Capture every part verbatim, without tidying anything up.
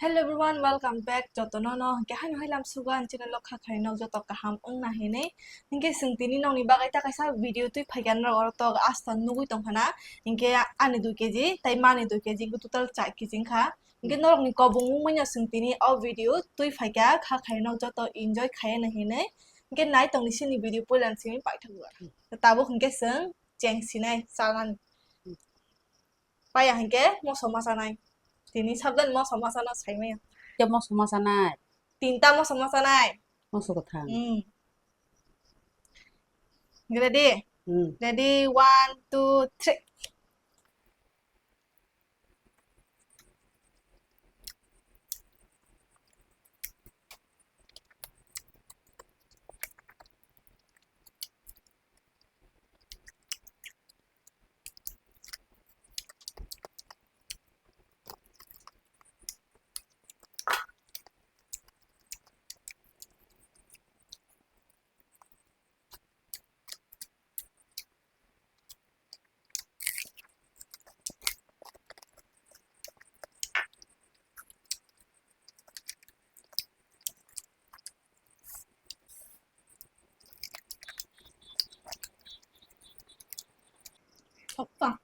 Hello everyone, welcome back. Jotono no hwnkhe haino hai lam sugo ani channel o kha khainok joto kaham wngna hinwi. Hwnkhe chwng tini nokni bagwi ta kaisa video twi phaikha norok oro tok asta nugwi tongkhana. Hwnkhe ani dui kg tai mani dui kg hwnkhe total char kg wngkha. Hwnkhe norokni kobong wngmano chwng tini o video twi phaikha kha khainok joto enjoy khaiya na hinwi. Hwnkhe nai tongni sini video puila simi paithago. Tabuk hwnkhe chwng cheng sinai chanani. Paya hwnkhe moso machanai. Tini sabdan moso machano saimaya. Khe moso machanai. Tinta moso machanai. Moso kwthang. Hmm. Ready? Hmm. Ready, one, two, three. Sokta.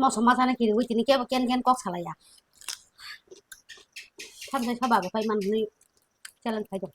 Moso masa na kiri wi tini kebo ken ken kok salaya. Tham sai saba bo kai man hwnwi challenge khai do.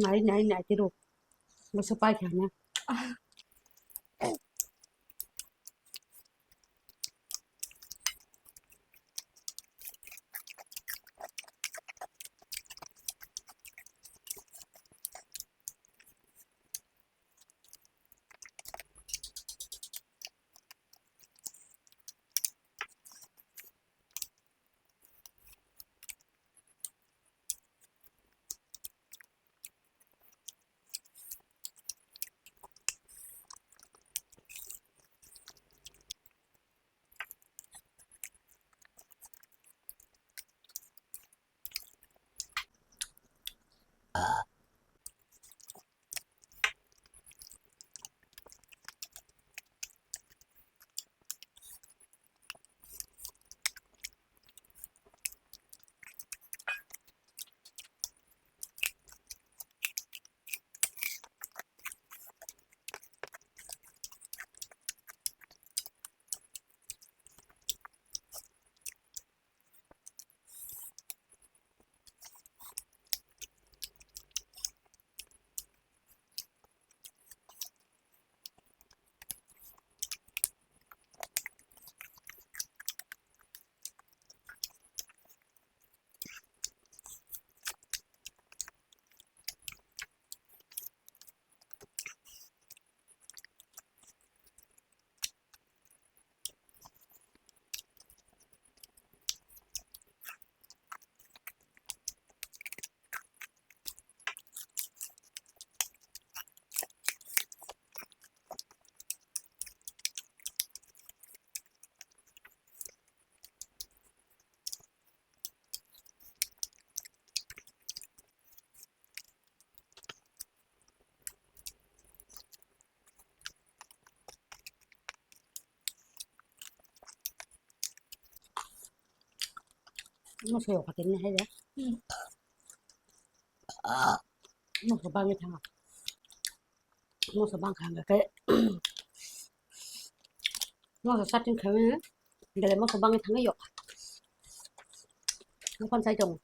Nai nai nai tiro. Masa pai khana. Moso yok patin ni hai ya. Hmm. Moso bangwi thanga. Moso bang kha hwnkhe moso chatting khawi belai moso bangwi thangwi yok. Buphang sai tongo.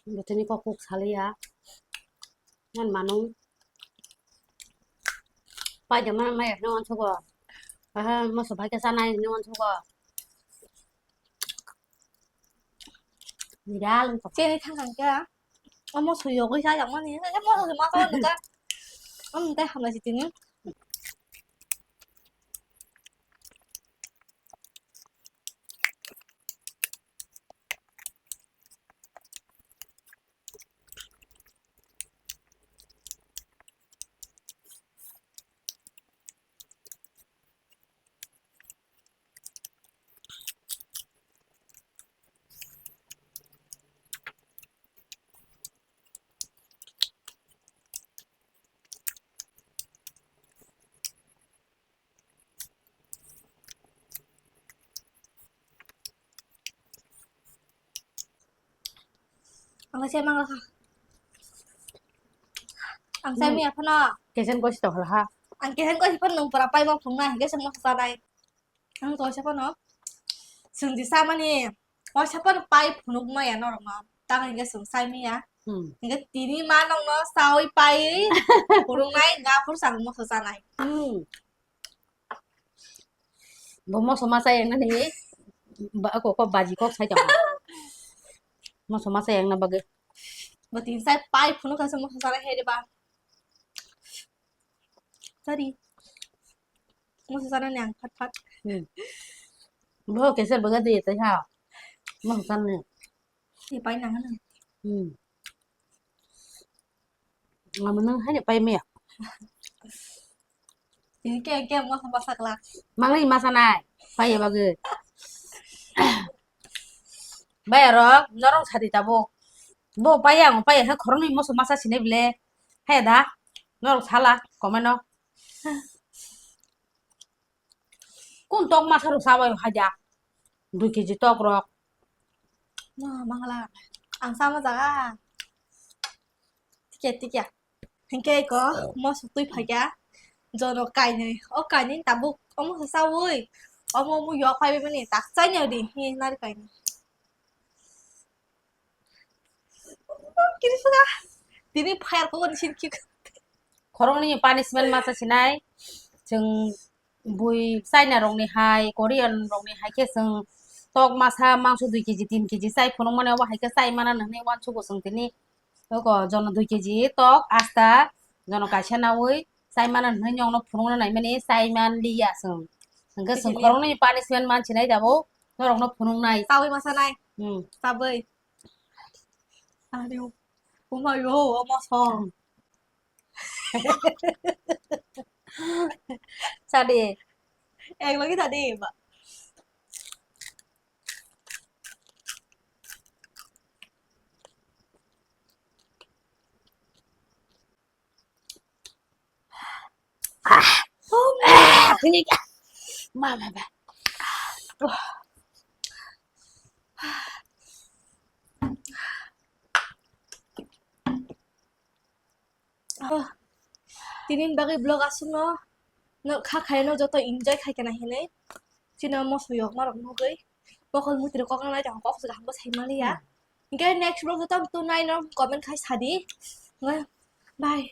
Bwtwini kok kuk saliya. Nang mano. Paida mana maya no wansugo. Aha, moso bai khe sanai no wansugo. Viral wngkha. Chini thang thang khe. Omo suyogwi sa yang mani. Omo suyogwi ma sa nungkha. Omo tei hamlai si tini. Ang sai mang kha. Ang sai Hmm. miya phano. Kesen kosi to ha. Ang kesen kosi phano nung pura pai bok thung na hingke sengmo sa dai. Ang to sa phano. Sung di sa mani. O sa phano pai phunuk ma ya norok ma. Tang hingke sung sai miya. Hmm. Hingke tini ma nong no sawi pai. Phunuk nai ga phur sang mo sa nai. Hmm. Bo moso masa yang nani ba ko ko baji kok sai jang. Moso masa yang na bagwi. Bo tin sai pai phunuk kha se moso sara he de ba. Sorry. Moso sara ni ang phat phat. Hmm. Bo kesa baga de tai ha. Moso sara ni. Ni pai nang na. Hmm. Ngam nang hai ni pai me. Tini ke ke mo sama sakla. Mangai masa nai. Pai ya bagwi. Bai aro norong sadi tabo. Bo pai ya, pai ya, khoroknwi moso masa sinai bile. Hai da. Norok sala comment o. Kun tok masa rok sabai haja. Dui kg tok rok. Ma mangla. Ang sama jaga. Tikya tikya. Hingke ko mo sutui phaikya. Jono kainwi. O kainwi tabuk omo sasawi. Omo omo yok phaibai mani tak chaini di. Hi nari kainwi. Kiri phuka. Tini phayar ko ni sin ki. Khoroknwi punishment masa sinai. Chwng bui China rokni hai, Korean rokni hai khe chwng tok masa mangso dui kg, tin kg chai phunukmani, obo hai khe chai mana hwnwi uansugo chwng tini. Oko jono dui kg tok asta, jono kaisa naui chai mana hwnwi nokno phunukna naimani chai man liya chwng. Hwnkhe chwng Kisa liya. Khoroknwi punishment mansinai jabo norokno phunuknai. Chaui masa nai. Hmm. Chabai. Ani umayo, omo song. Sadi. Ek lagi tadi, Mbak. Ah. Oh, ah, ini ka. Mama ba. Oh. Tini bagwi vlog aswkno no kha khaino joto enjoy khai kana hinwi. Chini moso yok norok nugwi. Mokol mutri kok nai tong kok se kaham bo sai maliya. Hmm. Hingke next vlog joto tu nai no comment khai sadi. Bye.